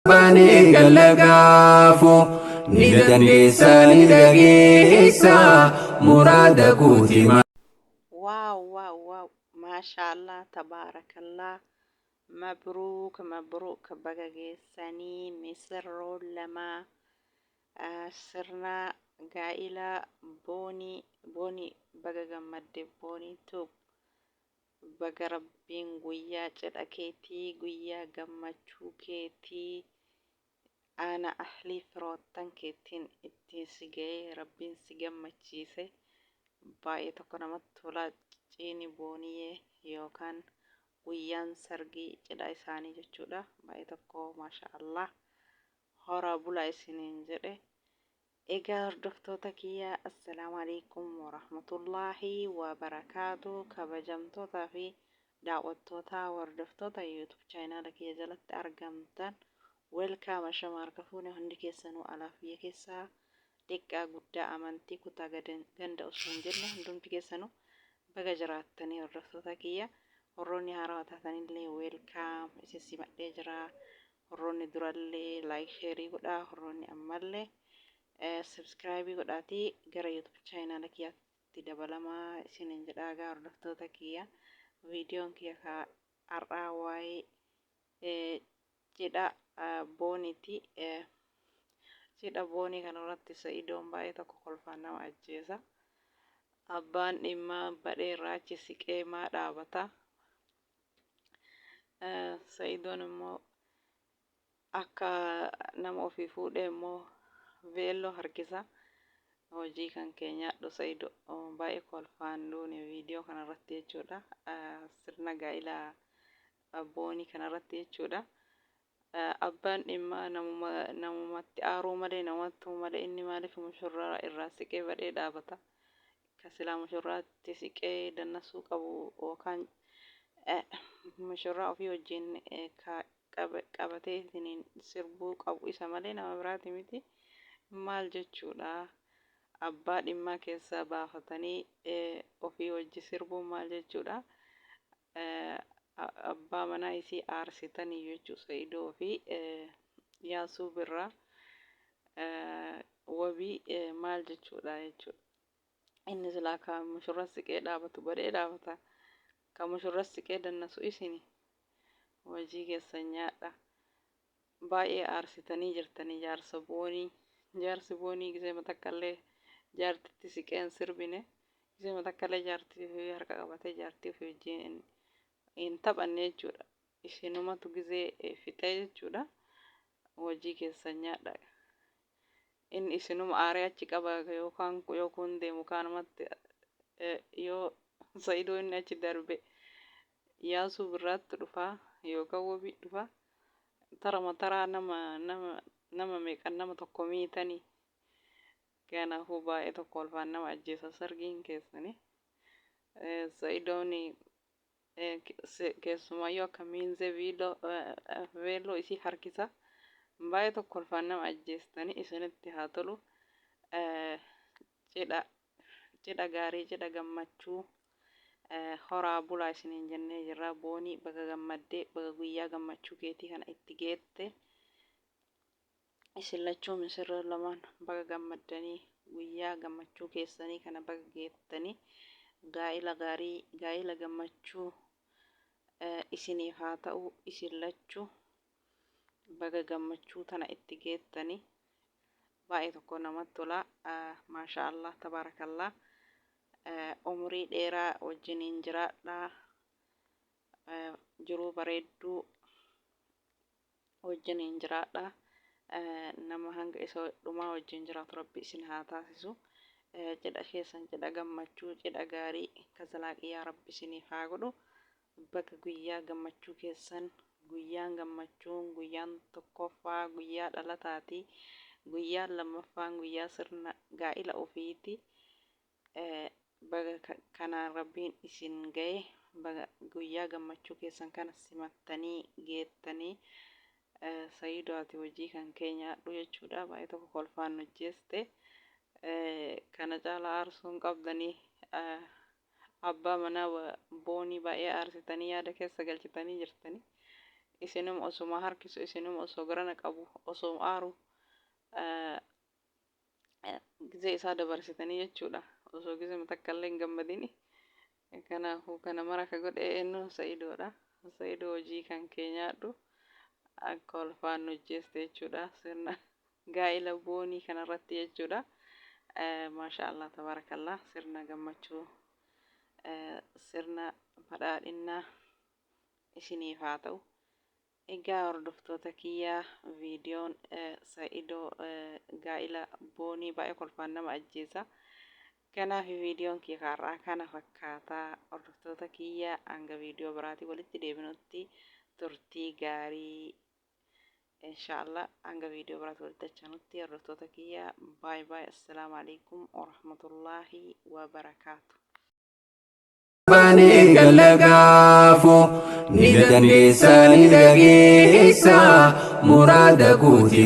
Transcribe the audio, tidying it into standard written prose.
Baanee galla gaafo ni dandeessa ni dhageessa muraada kooti. Wow wow wow maashaallah tabaarakallah mabruuk mabruuk baga geessanii misirroon lamaa sirna gaa'ila boonii boonii baga gammadde boonii tube Baga Rabbiin guyyaa cidha keetii guyyaa gammachuu keetii aana ahlii firoottan keetiin ittiin si ga'ee Rabbiin si gammachiise baay'ee tokko namatti tola ciini booniyee yookaan guyyaan sargii cidha isaanii jechuudha baay'ee tokko maasha Allah horaa bulaa isiniin jedhe. Egaa hordoftoota kiyya, assalaamu alaikum warahmatullaahi wabarakaatu, kabajamtoota fi daawwattoota hordoftoota YouTube chaayinaala kiyya jalatti argamtan, welcome, ashama harka fuune hundi keessanuu, alaaf biyya keessaa, xiqqaa guddaa, amantii kutaa ganda osoo hin jenne, hundumti keessanuu baga jiraattanii. Hordoftoota kiyya warroonni haarawaa taatanillee welcome isin simadhee jira. Warroonni durallee like, share godhaa, warroonni ammallee subscribe godhaatii gara YouTube chaayinaala kiyyaatti dabalamaa isinin jedhaa. Egaa hordoftoota kiyya, viidiyoon kiyya ka har'aa waa'ee cidha booniiti. Cidha boonii kanarratti Sa'idoon baay'ee tokko kolfaan nama ajjeesa. Abbaan dhimmaa badhee irraa achi siqee maa dhaabata? Sa'idoon immoo akka nama ofii fuudhee immoo veelloo harkisa. Hojii kan kee nyaadhu Sa'ido, baay'ee kolfaan duune viidiyoo kanarratti jechuudha. Sirna gaa'ila boonii kanarratti jechuudha. Abbaan dhimmaa namuma namumatti aaruu malee, namatti malee, inni maaliif mushurraa irraa siqee badhee dhaabata? Ka silaa mushurraatti siqee dannasuu qabu yookaan mushurraa ofii wajjin ka qabatee isiniin sirbuu qabu isa malee nama biraati miti. Maal jechuudha? Abbaa dhimmaa keessaa baafatanii ofii wajji sirbuun maal jechuudha? Abbaa manaa isii aarsitanii jechuu. Sa'idoo fi Yaasuu Birraa wabii maal jechuudha jechuudha. Inni silaa ka mushurra siqee dhaabatu badhee dhaabata. Ka mushurra siqee dannasu isini. Hojii keessan nyaadha. Baay'ee aarsitanii jirtanii jaarsa boonii. Jaarsi boonii gisee matakkallee jaartitti siqee hin sirbine. Gisee matakkallee jaartii ofii harka qabatee jaartii ofii wajjin hin taphanne jechuudha. Isinumatu gisee fixee jechuudha. Hojii keessan nyaadha. Inni isinuma aaree achi qaba yookaan yoo kun deemu kaanumatti yoo Sa'idoo inni achi darbe Yaasuu Birraatti dhufa yookaan Wabii dhufa. Tarama taraa nama nama nama meeqan nama tokko miitanii. Kanaafuu baay'ee tokko kolfaan nama ajjeesa sargiin keessani. Sa'idoon keessumayyuu akka miinzee veelloo isii harkisa. Baay'ee tokko kolfaan nama ajjeestanii, isinitti haa tolu. Cidha cidha gaarii, cidha gammachuu, horaa bulaa isiniin jennee jirra. Boonii, baga gammaddee, baga guyyaa gammachuu keetii kana itti geette. Isin lachuu misirroo lamaan baga gammaddanii, guyyaa gammachuu keessanii kana baga geettanii. Gaa'ila gaarii, gaa'ila gammachuu isiniif haa ta'u. Isin lachuu baga gammachuu tana itti geettanii. Baay'ee tokko namatti tola. Maasha Allah, tabaarakallah, umurii dheeraa wajjiniin jiraadha, jiruu bareedduu wajjiniin jiraadha. Nama hanga isa dhumaa wajjin jiraatu Rabbi isin haa taasisu. Cidha keessan cidha gammachuu, cidha gaarii ka zalaaqiyaa Rabbi isiniif haa godhu. Baga guyyaa gammachuu keessan, guyyaan gammachuun guyyaan tokkoffaa guyyaa dhalataati, guyyaan lammaffaan guyyaa sirna gaa'ila ofiiti. Baga kanaan Rabbiin isin gahe, baga guyyaa gammachuu keessan kana simattanii geettanii. Sayido, ati hojii kan kee nyaadhu jechuudha. Baay'ee tokko kolfaan hojjeeste. Kana caalaa aarsuu hin qabdanii. Abbaa manaa boonii baay'ee aarsitanii yaada keessa galchitanii jirtanii. Isinuma osuma harkisu, isinuma osoo garana qabu, osoo aaru gizee isaa dabarsitanii jechuudha. Osoo gizema takka illee hin gammadini. Kanaafuu kana mara ka godhe eenyu? Sa'idoodha. Sa'idoo, hojii kan kee nyaadhu, akka ulfaan hojjeeste jechuudha. Sirna gaa'ila Boonii kanarratti jechuudha. Maasha Allah, tabaarakallah, sirna gammachuu, sirna badhaadhinnaa isiniif haa ta'u. Egaa hordoftoota kiyyaa, viidiyoon Sa'idoo gaa'ila Boonii baay'ee kolfaan nama ajjeesa. Kanaaf viidiyoon kiyya har'aa kana fakkaataa. Hordoftoota kiyya, hanga viidiyoo biraatii walitti deebinutti turtii gaarii. Inshaallah, hanga viidiyoo biraatti walitti achanutti, hordoftoota kiyya, baay baay. Assalaamu alaikum warahmatullaahi wabarakaatu. Baanee gallagaafu ni dandeessa, ni dhageessa, muraada guuti.